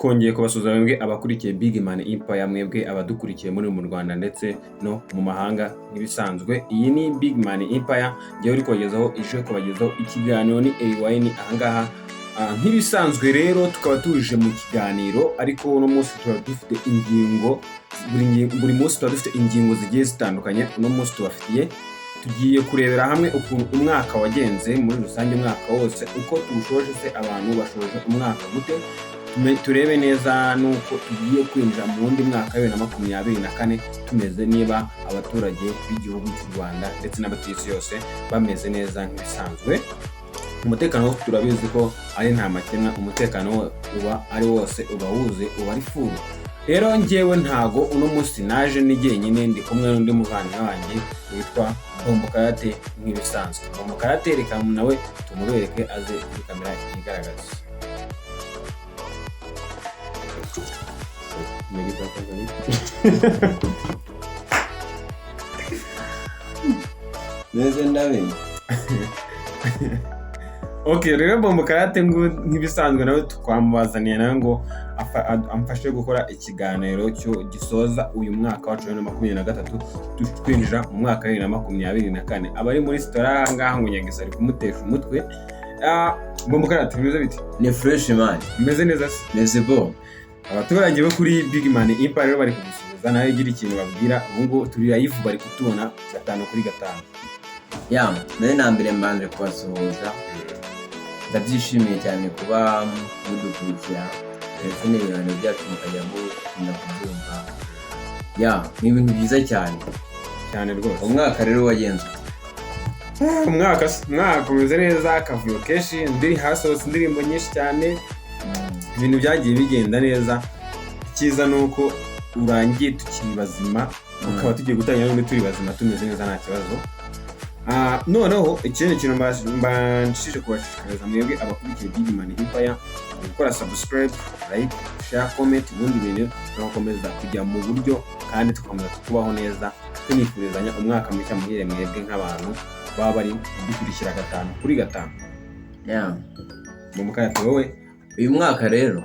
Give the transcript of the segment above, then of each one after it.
Twongeye kubasuhuza mwebwe abakurikiye Big Man Empire, mwebwe abadukurikiye muri mu Rwanda ndetse no mu mahanga. Nk'ibisanzwe, iyi ni Big Man Empire, ngewe uri kubagezaho, ije kubagezaho ikiganiro ni Eliwine ahangaha. Nk'ibisanzwe rero tukaba tuje mu kiganiro, ariko uno munsi tuba dufite ingingo buri munsi tuba dufite ingingo zigiye zitandukanye. Uno munsi tubafitiye, tugiye kurebera hamwe ukuntu umwaka wagenze muri rusange, umwaka wose uko tuwushoje. Se abantu bashoje umwaka gute? Turebe neza nuko tugiye kwinjira mu wundi mwaka wa 2024 tumeze, niba abaturage b'igihugu cy'u Rwanda ndetse n'abatuye isi yose bameze neza. Nk'ibisanzwe, umutekano wo turabizi ko ari nta makemwa, umutekano wo uba ari wose, uba wuzuye, uba ari full. Rero njyewe ntago uno munsi naje ni jyenyine, ndi kumwe n'undi muvandimwe wanjye witwa Bombo Karate. Nk'ibisanzwe, Bombo Karate, reka nawe tumubereke aze kuri kamera yigaragaza. Meze ndabe. Ok, rero Bombo Karate ngo nk'ibisanzwe nawe twamubazaniye nawe ngo amfashe gukora ikiganiro cyo gisoza uyu mwaka wacu wa 2023, twinjira mu mwaka wa 2024. Abari muri sitora aha ngaha ngo Nyagisa ari kumutesha umutwe. Bombo Karate, bimeze bite? Ni fresh man. Bimeze neza se? Meze bo. Abaturage bo kuri Big Man Empire rero bari kugusuhuza, nawe igira ikintu babwira. Ubu ngubu turi live, bari kutubona gatanu kuri gatanu. Ya, mbere na mbere mbanje kubasuhuza. Ndabyishimiye cyane kuba mudukurikira ndetse n'ibiganiro byacu mukajya mukunda kubyumva. Ya, ni ibintu byiza cyane. Cyane rwose. Umwaka rero wagenze ute? Umwaka se, umwaka umeze neza, akavuyo kenshi, ndiri hasohotse indirimbo nyinshi cyane, ibintu byagiye bigenda neza. Icyiza ni uko urangiye tukiri bazima, tukaba tugiye gutangira n'ubundi turi bazima, tumeze neza, nta kibazo. Noneho ikindi kintu mbanshije kubashishikariza mwebwe abakurikiye Big Man Empire ni gukora subscribe, like, share, comment, ubundi bintu tugakomeza kujya mu buryo kandi tugakomeza kubaho neza, tunifurizanya umwaka mushya muhire mwebwe nk'abantu baba bari kudukurikira gatanu kuri gatanu. Ya. Mu mukayati wowe. Uyu mwaka rero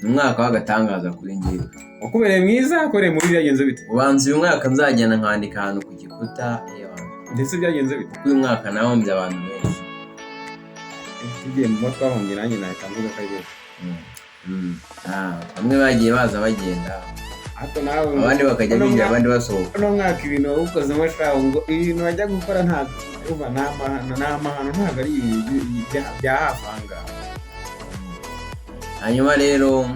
ni umwaka w'agatangaza kuri njyewe. Wakubereye mwiza, wakubereye mubi, byagenze bite? Ubanza uyu mwaka nzagenda nkandika ahantu ku gikuta ewa, Ndetse byagenze bite? kuko uyu mwaka nahombye abantu benshi. Tugiye mu bo twahombye, nanjye nahita mvuga ko ari benshi. Bamwe bagiye baza bagenda, Ariko nawe abandi bakajya uno binjira, abandi basohoka. Uno mwaka ibintu wawukozemo shaho, ngo ibintu bajya gukora ntabwo uba ni amahano, ni amahano, ntabwo ari ibintu bya hafi aha ngaha. Hanyuma rero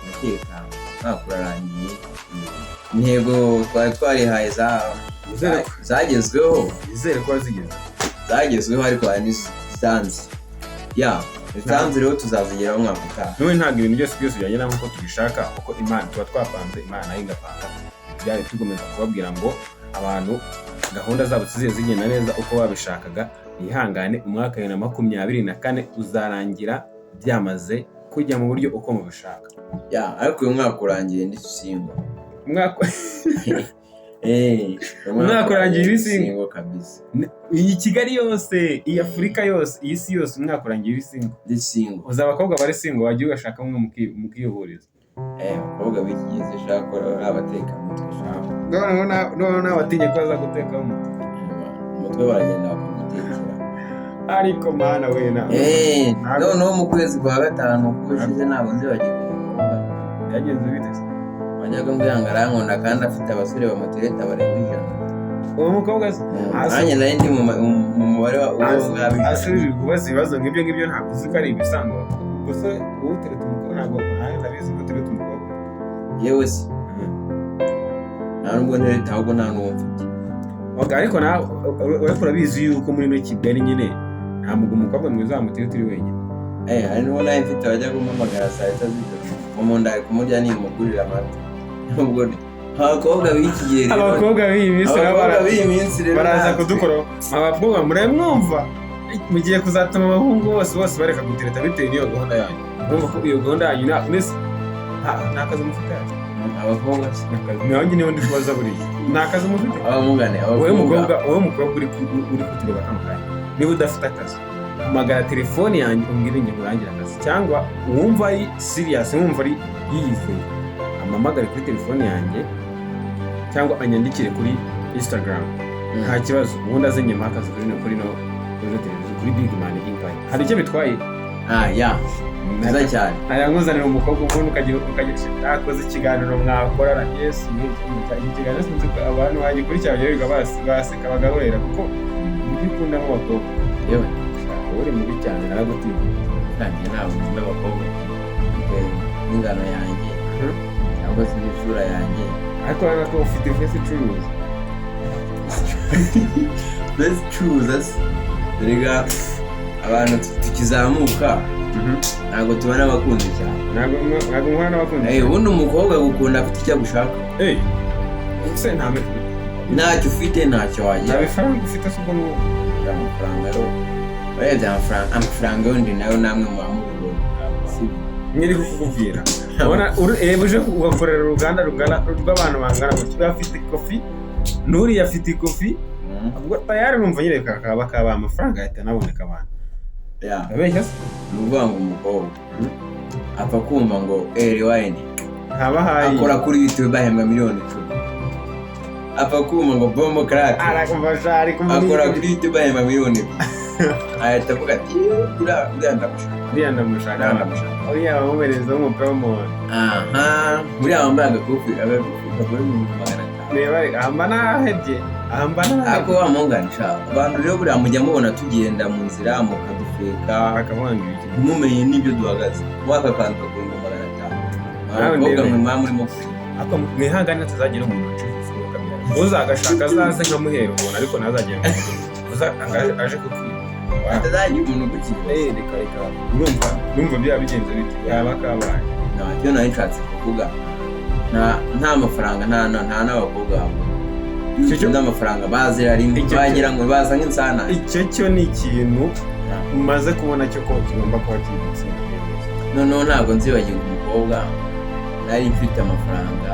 ndakeka umwaka urarangiye, intego twari twarihaye Nizere ko zagezweho. Nizere ko wazigeze. Zagezweho, ariko hari n'izitanze. Ya, izitanze rero tuzazigeraho umwaka utaha. N'ubu ntabwo ibintu byose byose byagenda nk'uko tubishaka, kuko Imana tuba twapanze, Imana nayo igapanga. Byari tugomeza kubabwira ngo abantu gahunda zabo ziziye zigenda neza uko babishakaga, bihangane, umwaka wa 2024 uzarangira byamaze kujya mu buryo uko mubishaka. Ya, ariko uyu mwaka urangiye ndi single. Umwaka Eh, Umwaka urangiye uri single. Single kabisa. Iyi Kigali yose, iyi Afurika yose, iyi si yose, umwaka urangiye uri single. Ndi single. Uzi abakobwa bari single, wagiye ugashaka umwe mukihuriza. Eh, abakobwa b'iki gihe zishaka ko ari abatekamutwe shaka. Noneho nawe watinye ko baza gutekamo. Umutwe baragenda bakagutekera. Ariko mana we na Eh, Ntabwo- noneho mu kwezi kwa gatanu kushize ntabwo nzibagirwa umukobwa. Byagenze bite se? Wajyaga mbwira ngo arankunda kandi afite abasore bamutereta barenga 100. Uwo mukobwa se Nanjye nari ndi mu mubare wa uwo ngabo 100. Asubije kubaza ibibazo nk'ibyo ngibyo, ntabwo uzi ko ari ibisanzwe gusa. Wowe utereta umukobwa, ntabwo nawe ndabizi ko utereta umukobwa. Yewe se, nta nubwo ntereta, ahubwo nta n'uwo mfite. Ok, ariko nawe uriko urabizi yuko muri ino Kigali nyine nta mugabo, umukobwa mwiza wamutereta uri wenyine. Eh, hari n'uwo nawe mfite wajya kumpamagara saa sita z'ijoro ngo mu nda ari kumurya nimugurira amata. Nubwo abakobwa b'iki gihe rero, Abakobwa b'iyi minsi nabo abakobwa b'iyi minsi rero baraza natwe. kudukora. Abakobwa murabimwumva, mugiye kuzatuma abahungu bose bose bareka gutereta bitewe n'iyo gahunda yanyu. Urumva ko iyo gahunda yanyu nta nese nta kazi mufite? Abakobwa se? Nawe nyine ndi kubaza, buriya nta kazi mufite? Abamugane Wowe abakobwa mukobwa, wowe mukobwa uri kutureba kano kanya, niba udafite akazi, Hamagara telefone yanjye, umbwire njye nkurangire akazi, cyangwa uwumva ari serious, wumva ari yiyizeye, ampamagare kuri telefone yanjye cyangwa anyandikire kuri Instagram, nta kibazo. Ubundi aze nyuma akazi kuri no televiziyo, kuri Big Man Empire. Hari icyo bitwaye? Ah, ya, nziza cyane. Ntayanguzanira umukobwa, ubundi ukagira akoze ikiganiro mwakorana. Yesu, iki kiganiro sinzi ko abantu bagikurikira bagirirwa baseka bagahwera, kuko uburyo ukundamo abakobwa, Yewe. Shaka, uri mubi cyane, naragutinya. Nanjye ntabwo nkunda abakobwa bitewe n'ingano yanjye cyangwa se n'isura yanjye. Ariko urabona ko ufite face icuruza. Mbese icuruza se? Erega abantu tukizamuka ntabwo tubona abakunzi cyane. Ntabwo muhura n'abakunzi. Eh, ubundi umukobwa agukunda afite icyo agushaka. Eh, se nta Ntacyo ufite, ntacyo nta wagira. bifaranga ufite se ubwo ngubwo? Amafaranga rero, urebye amafaranga yundi nayo namwe muba mubibona, sibyo? Nyiri kukubwira, ubona reba uje ugakorera uruganda rungana rw'abantu bangana gutya, bafite ikofi, n'uriya afite ikofi, ubwo tayari numva nyine kakaba kaba amafaranga ahita anaboneka abantu. Ndabeshya se? Ni ukuvuga ngo umukobwa apfa kumva ngo Eri Wayini Ntabahaye. akora kuri YouTube bahembwa miliyoni 10, apfa kumva ngo Bombo Karate Arakumva ari akora kuri YouTube bahembwa miliyoni 2, ahita avuga ati: "Eh, uriya ndamushaka." Uriya ndamushaka. Uriya ndamushaka. Uriya bamuhereza w'umupira w'umuhondo. Aha, uriya wambaye agakufi kagura 500,000. Reba reka, aha mba nahebye, aha mba Ariko nahebye. Wa mungani sha, abantu rero buriya mujya mubona tugenda mu nzira mukadufeka, Bakavuga ngo ibiki? Ntimumenye n'ibyo duhagaze muri aka kantu kagura 500,000. Nawe Abakobwa ndebe. mwe muba murimo kurira. Ariko mwihangane, hatazagira umuntu ucuruza ukabyara. Uzagashaka azaze nkamuhera umuntu, ariko ntazagire ngo uza aje kukwiba. Hatazagira umuntu ugukira. Eh, reka reka, urumva byaba bigenze bite, yaba kabaye. Ntacyo nari nshatse kuvuga, nta mafaranga, nta n'abakobwa babona. Ukunda amafaranga bazira rimwe, bagira ngo baza nk'insana. Icyo cyo ni ikintu umaze kubona cyo ko kigomba kuba kiri gutsinda neza. Noneho ntabwo nzibagirwa umukobwa nari mfite amafaranga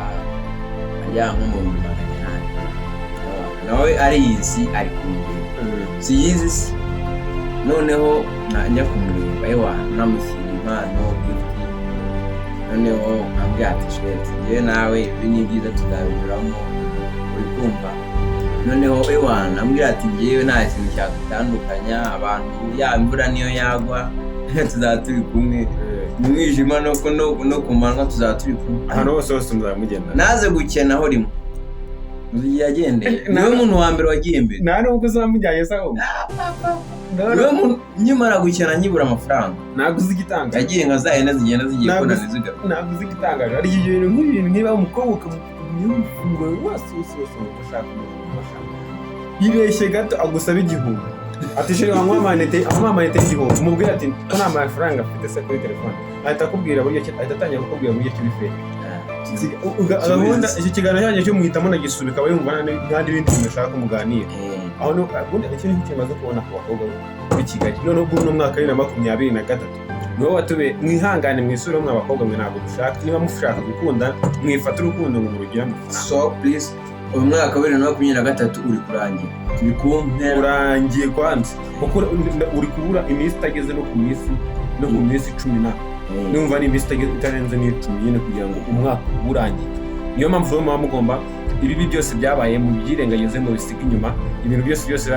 ajya nko mu 800,000, nawe ariyizi, ari kumureba, siyizi se. Noneho njya kumureba, ewa, namushyira impano, gift. Noneho ambwira ati: "Sheti, njyewe nawe ibi ni byiza, tuzabinyuramo, uri kumva?" Noneho ewa, ambwira ati: "Njyewe nta kintu cyadutandukanya, abantu ya imvura niyo yagwa tuzaba turi kumwe, mu mwijima no ku manywa tuzaba turi kumwe." Ahantu hose hose muzaba mugenda. Naze gukenaho rimwe, uzi igihe yagendeye? Niwe muntu wa mbere wagiye mbere. Nta nubwo uzamujyanye se ahubwo. Niwe muntu nkimara gukena, nkibura amafaranga, Ntabwo uzi igitangaje. yagiye nka za hene zigenda zigiye Ntabwo kubona zigaruka. Ntabwo uzi igitangaje, hari ibintu nk'ibintu nk'iba umukobwa ukamenya umufunguro wose wose wose wumva ushaka, umufunguro ushaka, yibeshye gato agusaba 1000, ati: "Chéri, wamuha amayinite, amuha amayinite y'1000." Umubwira ati ko nta mafaranga afite se kuri telefone, ahita akubwira buryo ki, ahita atangira kukubwira buryo ki uri fake. Gahunda iki kiganiro cyanyu cyo muhitamo nagisubika, aba yumva nta n'ibindi bintu ashaka ko muganira. Aho ni ubundi icyo ni cyo kimaze kubona ku bakobwa b'i Kigali. Noneho ubwo uno mwaka 2023 niwo watube. Mwihangane, mwisubire mwa bakobwa mwe, ntabwo dushaka. Niba mushaka gukunda, mwifate urukundo ngo murugire amafaranga. So please, uyu mwaka wa 2023 uri kurangira, turi ku mpera. Urangiye kwanza, kuko uri kubura iminsi itageze no ku minsi cumi na numva ni iminsi itarenze n'icumi nyine kugira ngo umwaka ube urangiye. Niyo mpamvu rero muba mugomba ibibi byose byabaye mu byirengagize, mu bisiga inyuma, ibintu byose byose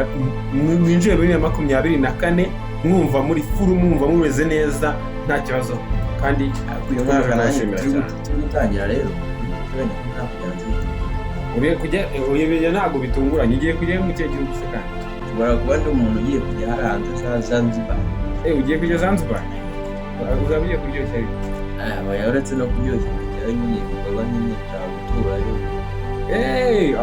mwinjiye muri 2024 mwumva muri full, mwumva mumeze neza, nta kibazo. Kandi Uyu mwaka nanjye ndabashimira turi cyane. Turi gutangira rero, tuganya ko nta kujya hanze. Uriye kujya urebye, ntabwo bitunguranye. Ugiye kujya mu kihe gihugu se kandi? Nshobora kuba ndi umuntu ugiye kujya hariya hanze za Zanzibar. Eh, ugiye kujya Zanzibar, uzaba ugiye kuryoshya ariko. Ah, oya, uretse no kuryoshya, kujyayo nyine ibikorwa nyine nshaka guturayo. Eh,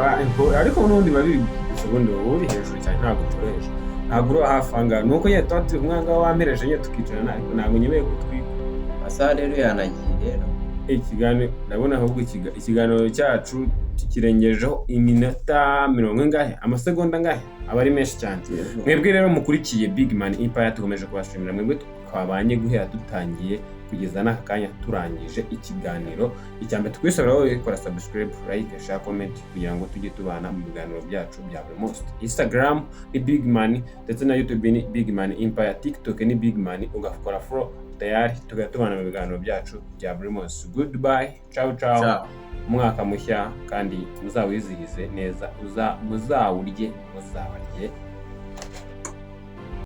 ariko n'ubundi biba biri gusa, ubundi wowe uri hejuru cyane, ntabwo utura hejuru, ntabwo uri hafi aha ngaha. Ni uko nyine tuba turi kumwe aha ngaha, wampereje nyine tukicarana, ariko ntabwo nyemeye kutwika. Amasaha rero yanagiye rero. Ikiganiro ndabona ahubwo ikiganiro cyacu. Tukirengejeho iminota mirongo ingahe, amasegonda angahe, aba ari menshi cyane. Mwebwe rero mukurikiye Big Man Empire, tukomeje kubashimira mwebwe twabanye guhera dutangiye kugeza n'aka kanya turangije ikiganiro. Icya mbere tukwisabira wowe, kora subscribe, like, share, comment kugira ngo tujye tubana mu biganiro byacu bya buri munsi. Instagram ni Big Man, ndetse na YouTube ni Big Man Empire, TikTok ni Big Man, ugakora follow tayari tugahita tubana mu biganiro byacu bya buri munsi. Goodbye, ciao ciao. Ciao. Umwaka mushya kandi muzawizihize neza, uza muzawurye, muzabarye.